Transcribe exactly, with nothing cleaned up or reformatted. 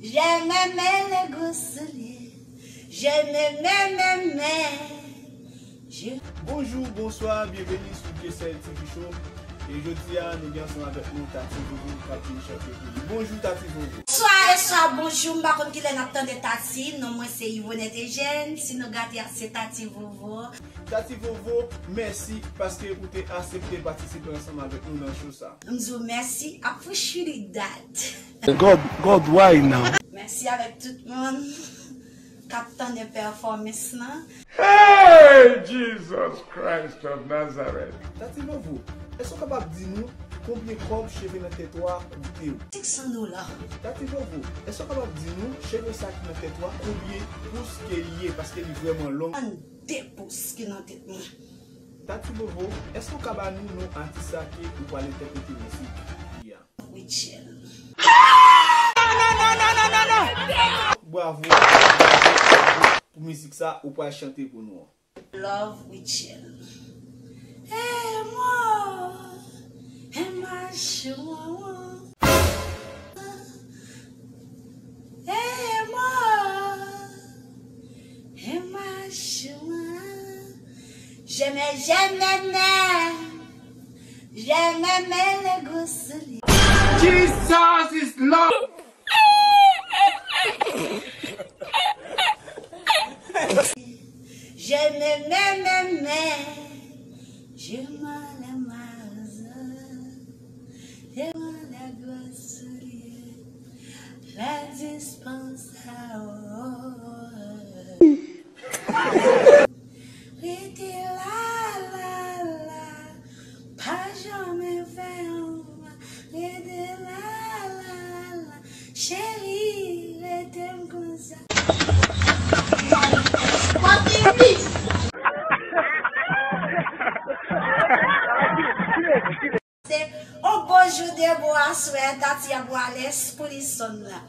J'aime aimer les gros souliers. J'aime aimer, aimer, aimer. Je... Bonjou, bonswa, byenveni sou Jesèl T V Show. E jodi a, nou gen ansanm avèk nou Tati Vovo k ap vin chante pou nou. Bonjou, Tati Vovo. Bonswa, e swa, bonjou, m pa konn kilè n ap tande Tati. Non mwen se Yvonette Eugène. Si nou gade a, se Tati Vovo. Tati Vovo, mèsi paske ou te aksepte patisipe ansanm avèk nou nan show sa. M di w mèsi, appreciate that. God, God, why now? Mèsi avèk tout moun k ap tande pèfòmans lan. Hey, Jesus Christ of Nazareth! Tati Vovo, èske w kapab di nou konbyen kòb cheve nan tèt ou a koute w? Senk san dola. Tati Vovo, èske w kapab di nou cheve sa ki nan tèt ou a konbyen pous ke li ye, paske li vrèman long? Trannde pous ki nan tèt mwen. Tati Vovo, èske w ka ba nou non atis sa ke ou pral entèprete mizik li a? Rachel. Bravo, bravo, bravo pou mizik sa ou pral chante pou nou an. Love Rachel. E mwen, e machou an. E mwen, e machou an. J'aime, j'aime, j'aime, j'aime aimer les gros souliers. Jesus is Lord. J'aime, j'aime, j'aime, j'aime les magasins, j'aime les gros souliers, les dispensaires. Rete la, la, la, pa janmen fè yon mal. Rete la, la, la, cheri, rete m konsa. Se yon bon jou de bo aswè, Tati ap wale pou li sonn la.